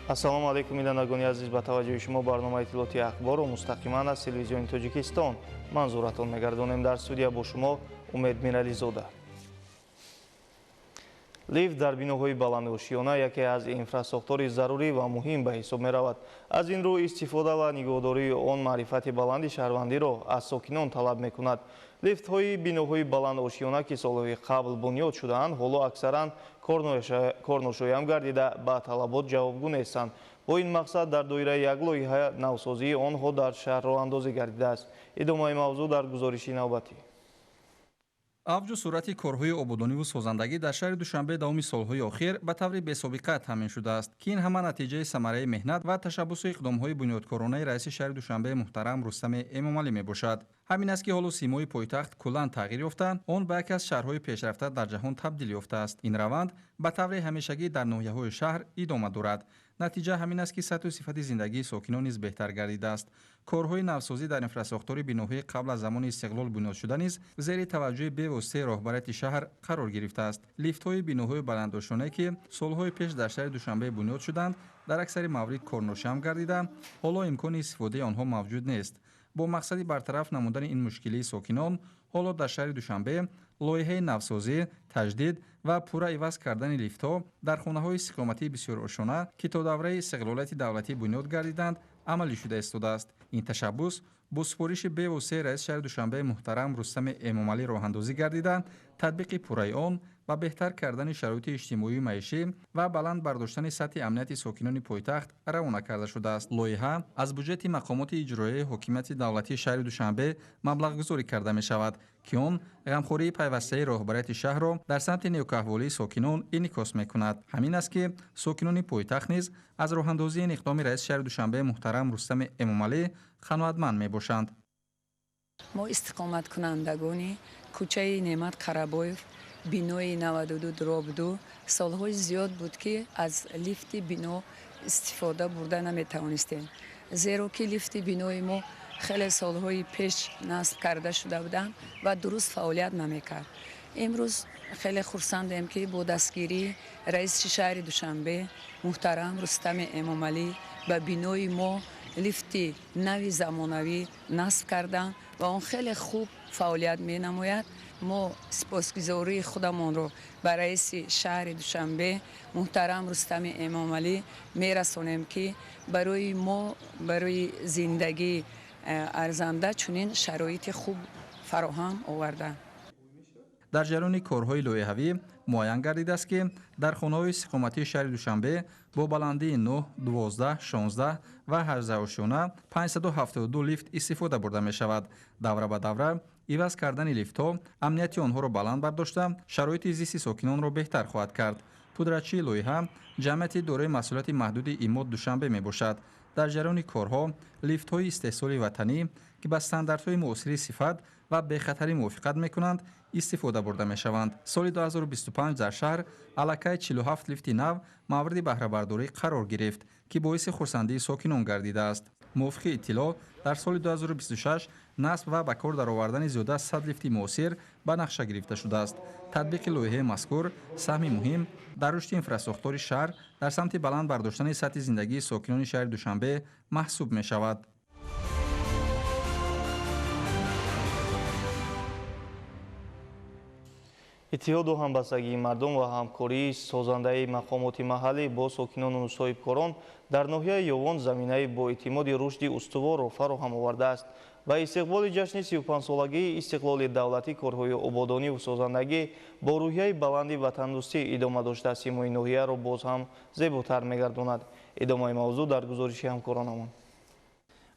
Ассалому алайкум, бинандагони азиз. Ба таваҷҷӯҳи шумо барномаи иттилоотии Ахборро мустақиман аз телевизиони Тоҷикистон манзуратон мегардонем. Дар студия бо шумо Умед Мирализода. Лифт дар биноҳои баландошёна яке аз инфрасохтори зарурӣ ва муҳим ба ҳисоб меравад. Аз ин рӯ истифода ва нигоҳдории он маърифати баланди шаҳрвандиро аз сокинон талаб мекунад. Лифтҳои биноҳои баландошёна, ки солҳои қабл бунёд шудаанд, ҳоло аксаран корношоям гардида ба талабот ҷавобгӯ нестанд. Бо ин мақсад дар доираи як лоиҳа навсозии онҳо дар шаҳр роҳандозӣ гардидааст. Идомаи мавзӯъ дар гузориши навбатӣ. Авҷу суръати корҳои ободониву созандагӣ дар шаҳри Душанбе давоми солҳои охир ба таври бесобиқа таъмин шудааст, ки ин ҳама натиҷаи самараи меҳнат ва ташаббусу иқдомҳои бунёдкоронаи раиси шаҳри Душанбе муҳтарам Рустами Эмомалӣ мебошад. Ҳамин аст, ки ҳоло симои пойтахт куллан тағйир ёфта, он ба яке аз шаҳрҳои пешрафта дар ҷаҳон табдил ёфтааст. Ин раванд ба таври ҳамешагӣ дар ноҳияҳои шаҳр идома дорад. Натиҷа ҳамин аст, ки сатҳу сифати зиндагии сокинон низ беҳтар гардидааст. Корҳои навсозӣ дар инфрасохтори биноҳои қабл аз замони истиқлол бунёд шуда низ зери таваҷҷӯҳи бевоситаи роҳбарияти шаҳр қарор гирифтааст. Лифтҳои биноҳои баландошёнае, ки солҳои пеш дар шаҳри Душанбе бунёд шуданд, дар аксари маврид корношоям гардида, ҳоло имкони истифодаи онҳо мавҷуд нест. Бо мақсади бартараф намудани ин мушкилии сокинон, ҳоло дар шаҳри Душанбе лоиҳаи навсозӣ, таҷдид ва пурра иваз кардани лифтҳо дар хонаҳои истиқоматии бисёрошёна, ки то давраи истиқлолияти давлатӣ бунёд гардиданд, амалӣ шуда истодааст. Ин ташаббус бо супориши бевоситаи раиси шаҳри Душанбе муҳтарам Рустами Эмомалӣ роҳандозӣ гардида, татбиқи пурраи он ба беҳтар кардани шароити иҷтимоию маишӣ ва баланд бардоштани сатҳи амнияти сокинони пойтахт равона карда шудааст. Лоиҳа аз буҷети мақомоти иҷроияи ҳокимияти давлатии шаҳри Душанбе маблағгузорӣ карда мешавад, ки он ғамхории пайвастаи роҳбарияти шаҳрро дар самти некӯаҳволии сокинон инъикос мекунад. Ҳамин аст, ки сокинони пойтахт низ аз роҳандозии ин иқдоми раиси шаҳри Душанбе муҳтарам Рустами Эмомалӣ қаноатманд мебошанд. Мо истиқоматкунандагони кӯчаи Неъмат Қарабоев, бинои 92/2, солҳои зиёд буд, ки аз лифти бино истифода бурда наметавонистем, зеро ки лифти бинои мо хеле солҳои пеш насб карда шуда буданд ва дуруст фаъолият намекард. Имрӯз хеле хурсандем, ки бо дастгирии раиси шаҳри Душанбе муҳтарам Рустами Эмомалӣ ба бинои мо лифти нави замонавӣ насб карданд ва он хеле хуб фаъолият менамояд. Мо сипосгузории худамонро ба раиси шаҳри Душанбе муҳтарам Рустами Эмомалӣ мерасонем, ки барои мо, барои зиндагии арзанда чунин шароити хуб фароҳам оварданд. Дар ҷараёни корҳои лоиҳавӣ муайян гардидааст, ки дар хонаҳои истиқоматии шаҳри Душанбе бо баландии 9, 12, 16 ва 18 ошёна 572 лифт истифода бурда мешавад. Давра ба давра иваз кардани лифтҳо амнияти онҳоро баланд бардошта, шароити зисти сокинонро беҳтар хоҳад кард. Пудратчии лоиҳа ҷамъияти дорои масъулияти маҳдуди Имод Душанбе мебошад. Дар ҷараёни корҳо лифтҳои истеҳсоли ватанӣ, ки ба стандартҳои муосири сифат ва бехатарӣ мувофиқат мекунанд, истифода бурда мешаванд. Соли 2025 дар шаҳр аллакай 47 лифти нав мавриди баҳрабардорӣ қарор гирифт, ки боиси хурсандии сокинон гардидааст. Мувофиқи иттилоъ, дар соли 2026 насб ва ба кор даровардани зиёда аз 100 лифти муосир ба нақша гирифта шудааст. Татбиқи лоиҳаи мазкур саҳми муҳим дар рушди инфрасохтори шаҳр дар самти баланд бардоштани сатҳи зиндагии сокинони шаҳри Душанбе маҳсуб мешавад. Иттиҳоду ҳамбастагии мардум ва ҳамкории созандаи мақомоти маҳаллӣ бо сокинону соҳибкорон дар ноҳияи Ёвон заминаи боэътимоди рушди устуворро фароҳам овардааст. Ба истиқболи ҷашни 35-солагии истиқлоли давлатӣ корҳои ободониву созандагӣ бо рӯҳияи баланди ватандӯстӣ идома дошта, симои ноҳияро боз ҳам зеботар мегардонад. Идомаи мавзӯъ дар гузориши ҳамкоронамон.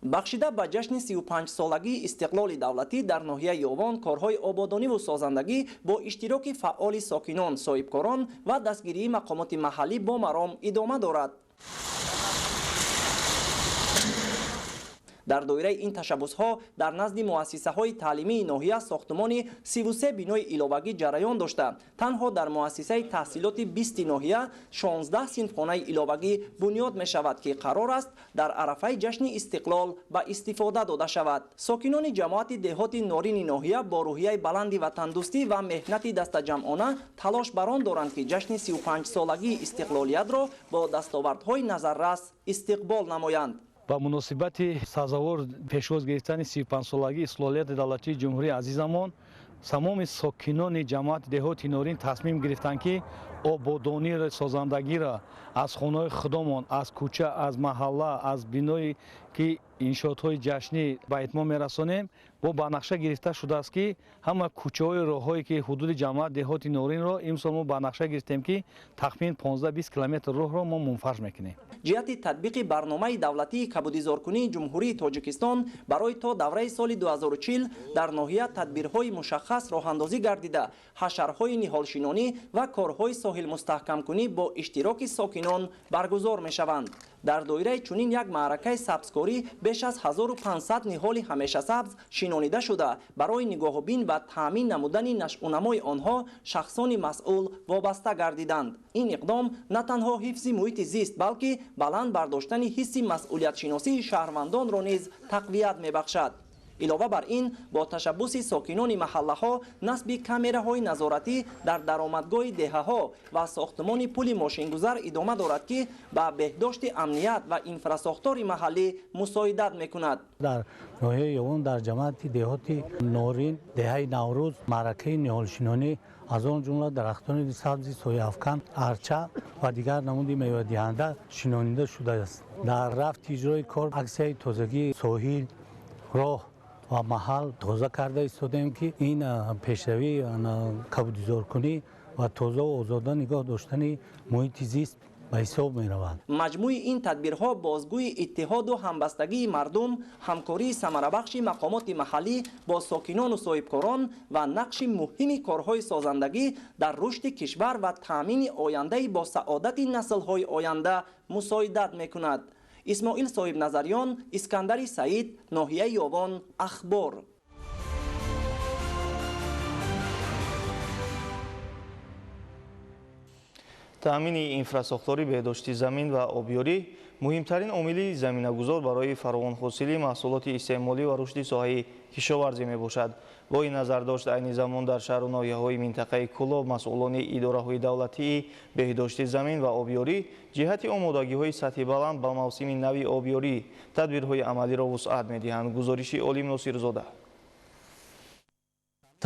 Бахшида ба ҷашни 35-солагии истиқлоли давлатӣ дар ноҳияи Ёвон корҳои ободониву созандагӣ бо иштироки фаъоли сокинон, соҳибкорон ва дастгирии мақомоти маҳаллӣ бо маром идома дорад. Дар доираи ин ташаббусҳо дар назди муассисаҳои таълимии ноҳия сохтумони 33 бинои иловагӣ ҷараён дошта, танҳо дар муассисаи таҳсилоти 20 ноҳия 16 синфхонаи иловагӣ бунёд мешавад, ки қарор аст дар арафаи ҷашни истиқлол ба истифода дода шавад. Сокинони ҷамоати деҳоти Норини ноҳия бо рӯҳияи баланди ватандӯстӣ ва меҳнати дастаҷамъона талош бар он доранд, ки ҷашни 35-солагии истиқлолиятро бо дастовардҳои назаррас истиқбол намоянд. Ба муносибати сазовор пешвоз гирифтани 35-солагии истиқлолияти давлатии ҷумҳурии азизамон тамоми сокинони ҷамоати деҳоти Норин тасмим гирифтанд, ки ободониро, созандагиро аз хонаҳои худомон, аз кӯча, аз маҳалла, аз биное ки иншоотҳои ҷашнӣ ба итмом мерасонем, бо ба нақша гирифта шудааст, ки ҳама кӯчаҳои роҳҳое ки ҳудуди ҷамоат деҳоти Норинро имсол мо ба нақша гирифтем, ки тахмин 15-20 километр роҳро мо мунфарш мекунем. Ҷиҳати татбиқи барномаи давлатии кабудизоркунии Ҷумҳурии Тоҷикистон барои то давраи соли 2040 дар ноҳия тадбирҳои мушаххас роҳандозӣ гардида, ҳашарҳои ниҳолшинонӣ ва корҳои соҳилмустаҳкамкунӣ бо иштироки сокинон баргузор мешаванд. Дар доираи чунин як маъракаи сабзкорӣ беш аз 1500 ниҳоли ҳамешасабз шинонида шуда, барои нигоҳубин ва таъмин намудани нашъунамои онҳо шахсони масъул вобаста гардиданд. Ин иқдом на танҳо ҳифзи муҳити зист, балки баланд бардоштани ҳисси масъулиятшиносии шаҳрвандонро низ тақвият мебахшад. Илова бар ин, бо ташаббуси сокинони маҳаллаҳо насби камераҳои назоратӣ дар даромадгоҳи деҳаҳо ва сохтмони пули мошингузар идома дорад, ки ба беҳдошти амният ва инфрасохтори маҳаллӣ мусоидат мекунад. Дар ноҳияи Ёвон дар ҷамоати деҳоти Норин, деҳаи Наврӯз маъракаи ниҳолшинонӣ, аз он ҷумла дарахтони сабзи сояафкан, арча ва дигар намуди мевадиҳанда шинонида шудааст. Дар рафти иҷрои кор аксияи тозагии соҳил, роҳ ва маҳал тоза карда истодаем, ки ин пешравии кабудизоркунӣ ва тозаву озода нигоҳ доштани муҳити зист ба ҳисоб меравад. Маҷмӯи ин тадбирҳо бозгӯи иттиҳоду ҳамбастагии мардум, ҳамкории самарабахши мақомоти маҳаллӣ бо сокинону соҳибкорон ва нақши муҳими корҳои созандагӣ дар рушди кишвар ва таъмини ояндаи босаодати наслҳои оянда мусоидат мекунад. Исмоил Соҳибназарён, Искандари Саид, ноҳияи Ёвон, Ахбор. Таъмини инфрасохтори беҳдошти замин ва обёрӣ муҳимтарин омили заминагузор барои фаровонҳосили маҳсулоти истеъмолӣ ва рушди соҳаи кишоварзӣ мебошад. Бо ин назардошт айни замон дар шаҳру ноҳияҳои минтақаи Кӯлоб масъулони идораҳои давлатии беҳдошти замин ва обёрӣ ҷиҳати омодагиҳои сатҳи баланд ба мавсими нави обёрӣ тадбирҳои амалиро вусъат медиҳанд. Гузориши Олим Носирзода.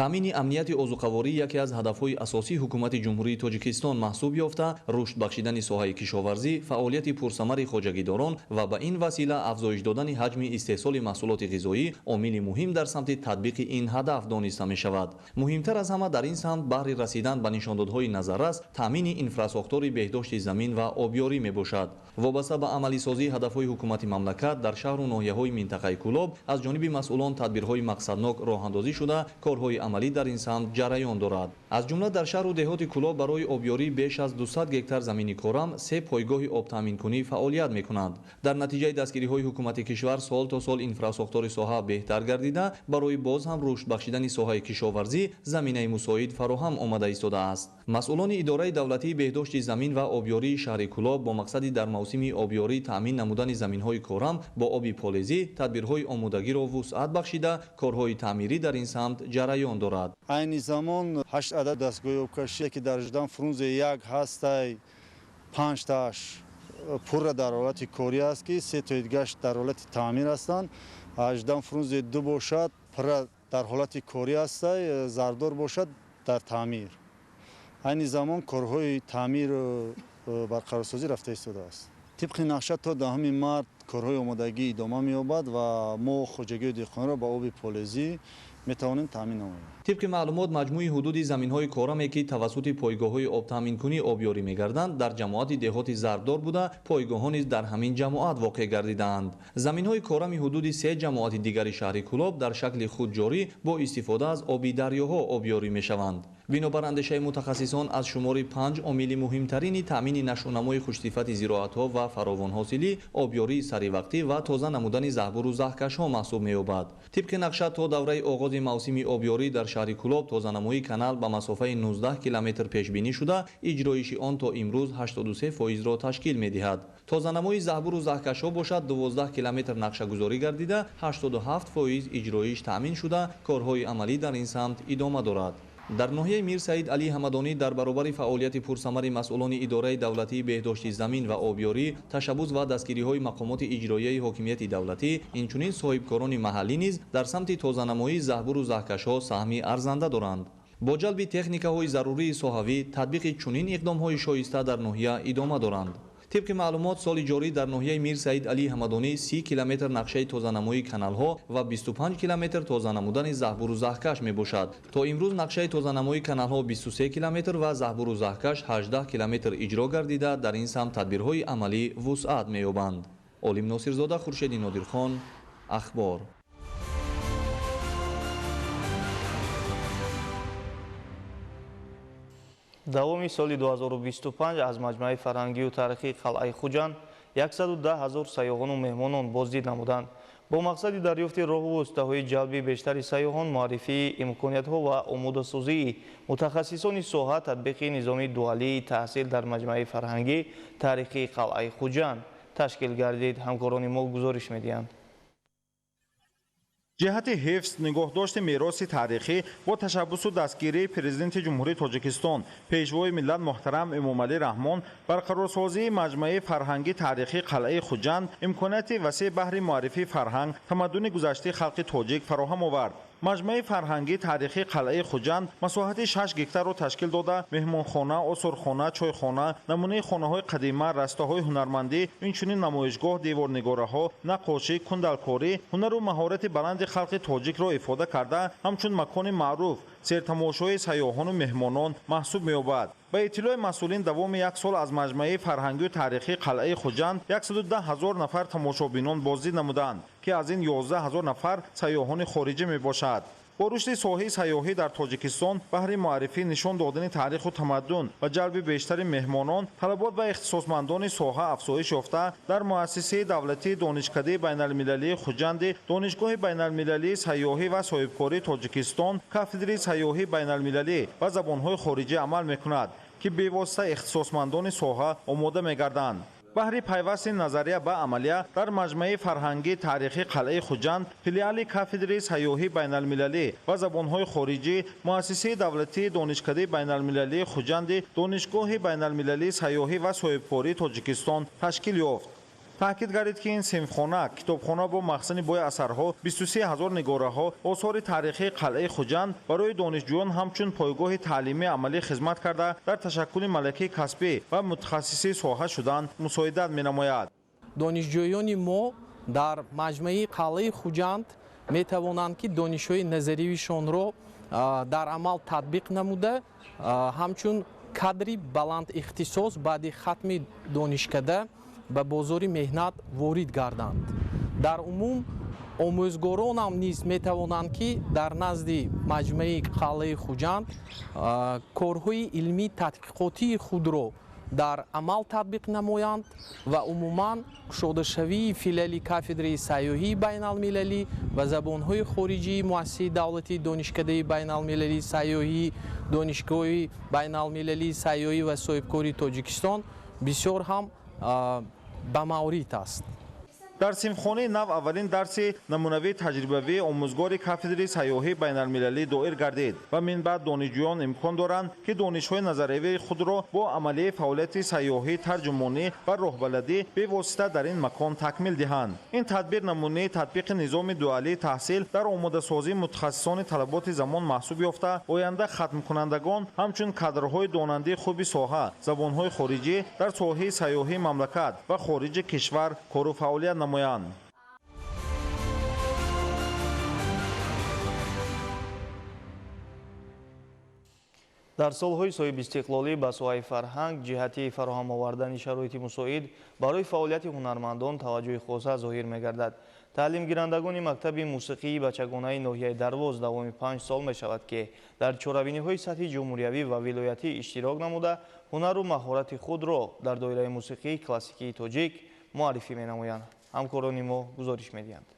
Таъмини амнияти озуқаворӣ яке аз ҳадафҳои асосии ҳукумати Ҷумҳурии Тоҷикистон маҳсуб ёфта, рушд бахшидани соҳаи кишоварзӣ, фаъолияти пурсамари хоҷагидорон ва ба ин васила афзоиш додани ҳаҷми истеҳсоли маҳсулоти ғизоӣ омили муҳим дар самти татбиқи ин ҳадаф дониста мешавад. Муҳимтар аз ҳама дар ин самт баҳри расидан ба нишондодҳои назаррас таъмини инфрасохтори беҳдошти замин ва обёрӣ мебошад. Вобаста ба амалисозии ҳадафҳои ҳукумати мамлакат дар шаҳру ноҳияҳои минтақаи Кӯлоб аз ҷониби масъулон тадбирҳои мақсаднок роҳандозӣ шуда, корҳои амалӣ дар ин самт ҷараён дорад. Аз ҷумла дар шаҳру деҳоти Кӯлоб барои обёрӣ беш аз 200 гектар замини корам се пойгоҳи обтаъминкунӣ фаъолият мекунанд. Дар натиҷаи дастгириҳои ҳукумати кишвар сол то сол инфрасохтори соҳа беҳтар гардида, барои боз ҳам рушд бахшидани соҳаи кишоварзӣ заминаи мусоид фароҳам омада истодааст. Масъулони идораи давлатии беҳдошти замин ва обёрии шаҳри Кӯлоб бо мақсади дар мавсими обёрӣ таъмин намудани заминҳои корам бо оби полезӣ тадбирҳои омодагиро вусъат бахшида, корҳои таъмирӣ дар ин самт ҷараён дорад. Айни замон 8 адад дастгоҳи обкашӣ, ки дар ждан Фрунзе 1 ҳастай, 5 тааш пурра дар ҳолати корӣ аст, ки 3 тои дигаш дар ҳолати таъмир ҳастанд. Ждан Фрунзе 2 бошад, пурра дар ҳолати корӣ ҳастай, Зардор бошад дар таъмир. Айни замон корҳои таъмир барқарорсозӣ рафта истодааст. Тибқи нақша то 10 март корҳои омодагӣ идома меёбад ва мо хоҷагии деҳқонро ба оби полезӣ метавонем таъмин намоем. Тибқи маълумот, маҷмӯи ҳудуди заминҳои кораме, ки тавассути пойгоҳҳои обтаъминкунӣ обёрӣ мегарданд, дар ҷамоати деҳоти Зарбдор буда, пойгоҳҳо низ дар ҳамин ҷамоат воқеъ гардидаанд. Заминҳои корами ҳудуди се ҷамоати дигари шаҳри Кӯлоб дар шакли худҷорӣ бо истифода аз оби дарёҳо обёрӣ мешаванд. Бинобар андешаи мутахассисон, аз шумори 5 омили муҳимтарини таъмини нашъунамои хушсифати зироатҳо ва фаровонҳосилӣ, обёрии саривақтӣ ва тоза намудани заҳбуру заҳкашҳо маҳсуб меёбад. Тибқи нақша, то давраи оғози мавсими обёрӣ дар шаҳри Кӯлоб тозанамоии канал ба масофаи 19 километр пешбинӣ шуда, иҷроиши он то имрӯз 83%-ро ташкил медиҳад. Тозанамоии заҳбуру заҳкашҳо бошад 12 километр нақшагузорӣ гардида, 87% иҷроиш таъмин шуда, корҳои амалӣ дар ин самт идома дорад. Дар ноҳияи Мир Саид Алӣ Ҳамадонӣ дар баробари фаъолияти пурсамари масъулони идораи давлатии беҳдошти замин ва обёрӣ, ташаббус ва дастгириҳои мақомоти иҷроияи ҳокимияти давлатӣ, инчунин соҳибкорони маҳаллӣ низ дар самти тозанамоии заҳбуру заҳкашҳо саҳми арзанда доранд. Бо ҷалби техникаҳои зарурии соҳавӣ татбиқи чунин иқдомҳои шоиста дар ноҳия идома доранд. Тибқи маълумот, соли ҷорӣ дар ноҳияи Мир Саид Алӣ Ҳамадонӣ 30 километр нақшаи тозанамоии каналҳо ва 25 километр тоза намудани заҳбуру заҳкаш мебошад. То имрӯз нақшаи тозанамоии каналҳо 23 километр ва заҳбуру заҳкаш 18 километр иҷро гардида, дар ин самт тадбирҳои амалӣ вусъат меёбанд. Олим Носирзода, Хуршеди Нодирхон, Ахбор. Давоми соли 2025 аз маҷмӯаи фарҳангию таърихии қалъаи Хуҷанд 110 ҳазор сайёҳону меҳмонон боздид намуданд. Бо мақсади дарёфти роҳу воситаҳои ҷалби бештари сайёҳон, муаррифии имкониятҳо ва омодасозии мутахассисони соҳа, татбиқи низоми дуалии таҳсил дар маҷмӯаи фарҳангӣ таърихии қалъаи Хуҷанд ташкил гардид. Ҳамкорони мо гузориш медиҳанд. Ҷиҳати ҳифз нигоҳдошти мероси таърихӣ бо ташаббусу дастгирии Президенти Ҷумҳурии Тоҷикистон, Пешвои миллат муҳтарам Эмомалӣ Раҳмон, барқарорсозии маҷмӯаи фарҳангӣ таърихии қалъаи Хуҷанд имконияти васеъ баҳри муаррифии фарҳанг, тамаддуни гузаштаи халқи тоҷик фароҳам овард. Маҷмӯаи фарҳангӣ таърихии қалъаи Хуҷанд масоҳати 6 гектарро ташкил дода, меҳмонхона, осорхона, чойхона, намунаи хонаҳои қадима, растаҳои ҳунармандӣ, инчунин намоишгоҳ, деворнигораҳо, наққошӣ, кундалкорӣ, ҳунару маҳорати баланди халқи тоҷикро ифода карда, ҳамчун макони маъруф сертамошои сайёҳону меҳмонон маҳсуб меёбад. Ба иттилои масъулин, давоми як сол аз маҷмӯаи фарҳангию таърихии қалъаи Хуҷанд 110 ҳазор нафар тамошобинон боздид намуданд, ки аз ин 11 ҳазор нафар сайёҳони хориҷӣ мебошад. Бо рушди соҳаи сайёҳӣ дар Тоҷикистон баҳри муаррифӣ нишон додани таъриху тамаддун ва ҷалби бештари меҳмонон, талабот ба ихтисосмандони соҳа афзоиш ёфта, дар муассисаи давлатии Донишкадаи байналмилалии Хуҷанди Донишгоҳи байналмилалии сайёҳӣ ва соҳибкории Тоҷикистон кафедраи сайёҳии байналмилалӣ ва забонҳои хориҷӣ амал мекунад, ки бевосита ихтисосмандони соҳа омода мегарданд. Баҳри пайвасти назария ба амалия дар маҷмӯаи фарҳангии таърихии қалъаи Хуҷанд филиали кафедраи сайёҳии байналмилалӣ ва забонҳои хориҷӣ муассисаи давлатии Донишкадаи байналмилалии Хуҷанди Донишгоҳи байналмилалии сайёҳӣ ва соҳибкории Тоҷикистон ташкил ёфт. Таъкид гардид, ки ин синфхона, китобхона бо махзани бои асарҳо, 23 ҳазор нигораҳо, осори таърихии қалъаи Хуҷанд барои донишҷӯён ҳамчун пойгоҳи таълимии амалӣ хизмат карда, дар ташаккули малакаи касбӣ ва мутахассиси соҳа шудан мусоидат менамояд. Донишҷӯёни мо дар маҷмӯаи қалъаи Хуҷанд метавонанд, ки донишҳои назаривишонро дар амал татбиқ намуда, ҳамчун кадри баландихтисос баъди хатми донишкада ба бозори меҳнат ворид гарданд. Дар умум омӯзгоронам низ метавонанд, ки дар назди маҷмӯаи қалъаи Хуҷанд корҳои илмии тадқиқотии худро дар амал татбиқ намоянд ва умуман кушодашавии филиали кафедраи сайёҳии байналмилалӣ ва забонҳои хориҷии муассисаи давлатии Донишкадаи байналмилалии сайёҳӣ, Донишгоҳи байналмилалии сайёҳӣ ва соҳибкории Тоҷикистон бисёр ҳам ба маврид аст. Дар синфхонаи нав аввалин дарси намунавии таҷрибавии омӯзгори кафедраи сайёҳии байналмилалӣ доир гардид ва минбаъд донишҷӯён имкон доранд, ки донишҳои назариявии худро бо амалияи фаъолияти сайёҳӣ, тарҷумонӣ ва роҳбаладӣ бевосита дар ин макон такмил диҳанд. Ин тадбир намунаи татбиқи низоми дуалии таҳсил дар омодасозии мутахассисони талаботи замон маҳсуб ёфта, оянда хатмкунандагон ҳамчун кадрҳои донандаи хуби соҳа, забонҳои хориҷӣ дар соҳаи сайёҳии мамлакат ва хориҷи кишвар кору фаъолият Дар солҳои соҳибистиқлолӣ ба соҳаи фарҳанг ҷиҳати фароҳам овардани шароити мусоид барои фаъолияти ҳунармандон таваҷҷӯҳи хоса зоҳир мегардад. Таълимгирандагони мактаби мусиқии бачагонаи ноҳияи Дарвоз давоми 5 сол мешавад, ки дар чорабиниҳои сатҳи ҷумҳуриявӣ ва вилоятӣ иштирок намуда, ҳунару маҳорати худро дар доираи мусиқии классикии тоҷик муаррифӣ менамоянд. Ҳамкорони мо гузориш медиҳанд.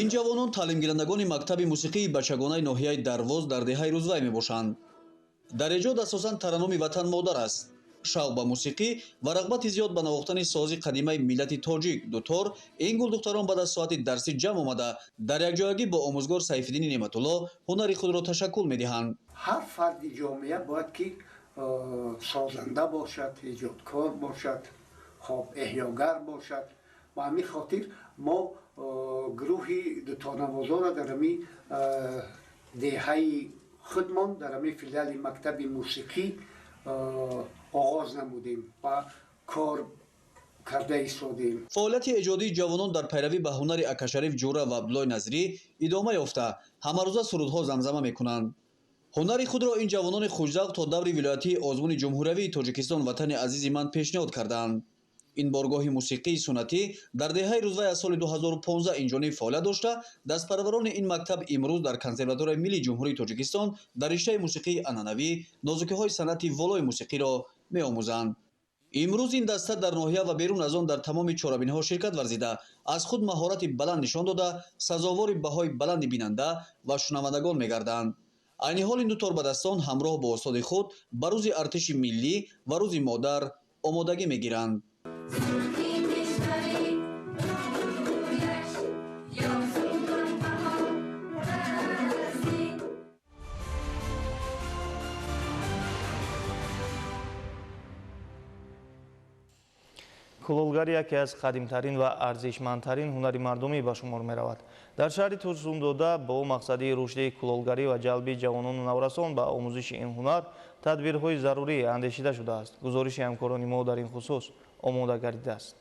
Ин ҷавонон таълимгирандагони мактаби мусиқии бачагонаи ноҳияи Дарвоз дар деҳаи Рӯзвай мебошанд. Дар эҷод асосан тараннуми ватан модар аст. Шавқ ба мусиқӣ ва рағбати зиёд ба навохтани сози қадимаи миллати тоҷик дутор ин гулдухтарон баъд аз соати дарсӣ ҷамъ омада дар якҷоягӣ бо омӯзгор Сайфиддини Неъматулло ҳунари худро ташаккул медиҳанд. Ҳар фарди ҷомеа бояд ки созанда бошад, эҷодкор бошад, хоб эҳёгар бошад. Ба ҳамин хотир мо гурӯҳи дуторнавозонро дар ҳамин деҳаи худмон, дар ҳамин филиали мактаби мусиқӣ оғоз намудем ва кор карда истодем. Фаъолияти эҷодии ҷавонон дар пайравӣ ба ҳунари Акашариф Ҷура ва Абдуллои Назрӣ идома ёфта, ҳамарӯза сурудҳо замзама мекунанд. Ҳунари худро ин ҷавонони хушзавқ то даври вилоятии озмуни ҷумҳуриявии Тоҷикистон «Ватани азизи ман» пешниҳод карданд. Ин боргоҳи мусиқии суннатӣ дар деҳаи Рӯзвай аз соли 2015 инҷониб фаъолият дошта, дастпарварони ин мактаб имрӯз дар Консерваторияи миллии Ҷумҳурии Тоҷикистон дар риштаи мусиқии анъанавӣ нозукиҳои санъати волои мусиқиро меомӯзанд. Имрӯз ин даста дар ноҳия ва берун аз он дар тамоми чорабиниҳо ширкат варзида, аз худ маҳорати баланд нишон дода, сазовори баҳои баланди бинанда ва шунавандагон мегарданд. Айни ҳол ин ду торбадастон ҳамроҳ бо устоди худ ба рӯзи артиши миллӣ ва рӯзи модар омодагӣ мегиранд. Кулолгарӣ яке аз қадимтарин ва арзишмандтарин ҳунари мардумӣ ба шумор меравад. Дар шаҳри Турсунзода бо мақсади рушди кулолгарӣ ва ҷалби ҷавонону наврасон ба омӯзиши ин ҳунар тадбирҳои зарурӣ андешида шудааст. Гузориши ҳамкорони мо дар ин хусус омода гардидааст.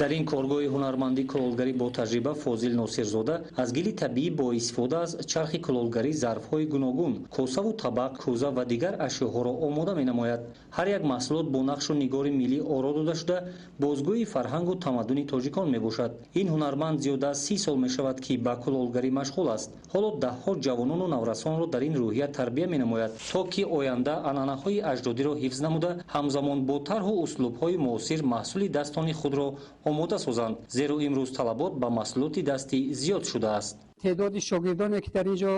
Дар ин коргоҳи ҳунармандӣ кулолгарӣ бо таҷриба Фозил Носирзода аз гили табиӣ бо истифода аз чархи кулолгарӣ зарфҳои гуногун, косаву табақ, кӯза ва дигар ашёҳоро омода менамояд. Ҳар як маҳсулот бо нақшу нигори миллӣ оро дода шуда, бозгӯи фарҳангу тамаддуни тоҷикон мебошад. Ин ҳунарманд зиёда аз 30 сол мешавад, ки ба кулолгарӣ машғул аст. Ҳоло даҳҳо ҷавонону наврасонро дар ин рӯҳия тарбия менамояд, то ки оянда анъанаҳои аҷдодиро ҳифз намуда, ҳамзамон бо тарҳу услубҳои муосир маҳсули дастони худро омода созанд, зеро имрӯз талабот ба маҳсулоти дастӣ зиёд шудааст. Теъдоди шогирдоне ки дар ин ҷо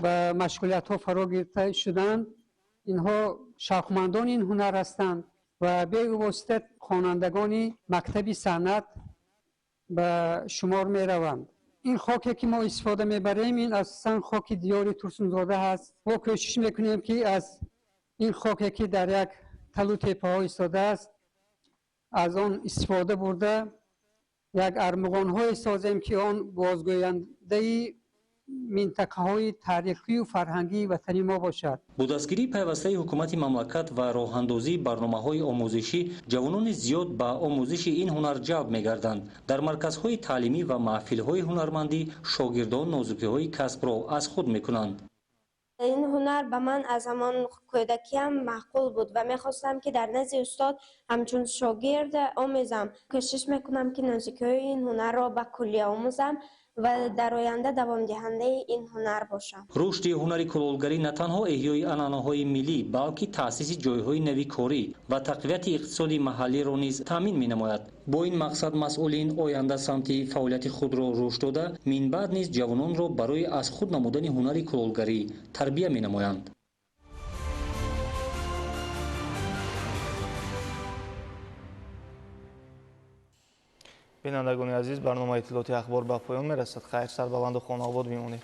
ба машғулиятҳо фаро гирифта шуданд, инҳо шавқмандони ин ҳунар ҳастанд ва бевосита хонандагони мактаби санъат ба шумор мераванд. Ин хоке ки мо истифода мебарем, ин асосан хоки диёри Турсунзода ҳаст. Мо кӯшиш мекунем, ки аз ин хоке ки дар як талу теппаҳо истодааст, аз он истифода бурда як армуғонҳое созем, ки он бозгӯяндаи минтақаҳои таърихию фарҳангии ватани мо бошад. Бо дастгирии пайвастаи ҳукумати мамлакат ва роҳандозии барномаҳои омӯзишӣ ҷавонони зиёд ба омӯзиши ин ҳунар ҷалб мегарданд. Дар марказҳои таълимӣ ва маҳфилҳои ҳунармандӣ шогирдон нозукиҳои касбро аз худ мекунанд. Ин ҳунар ба ман аз ҳамон кӯдакиам маъқул буд ва мехостам, ки дар назди устод ҳамчун шогирд омӯзам. Кӯшиш мекунам, ки нозукиҳои ин ҳунарро ба куллӣ омӯзам ва дар оянда давомдиҳандаи ин ҳунар бошам. Рушди ҳунари кулолгарӣ на танҳо эҳёи анъанаҳои миллӣ, балки таъсиси ҷойҳои нави корӣ ва тақвияти иқтисоди маҳаллиро низ таъмин менамояд. Бо ин мақсад масъулин оянда самти фаъолияти худро рушд дода, минбаъд низ ҷавононро барои аз худ намудани ҳунари кулолгарӣ тарбия менамоянд. Бинандагони азиз, барномаи иттилооти ахбор ба поён мерасад. Хайр, сарбаланду хонаобод бимонед.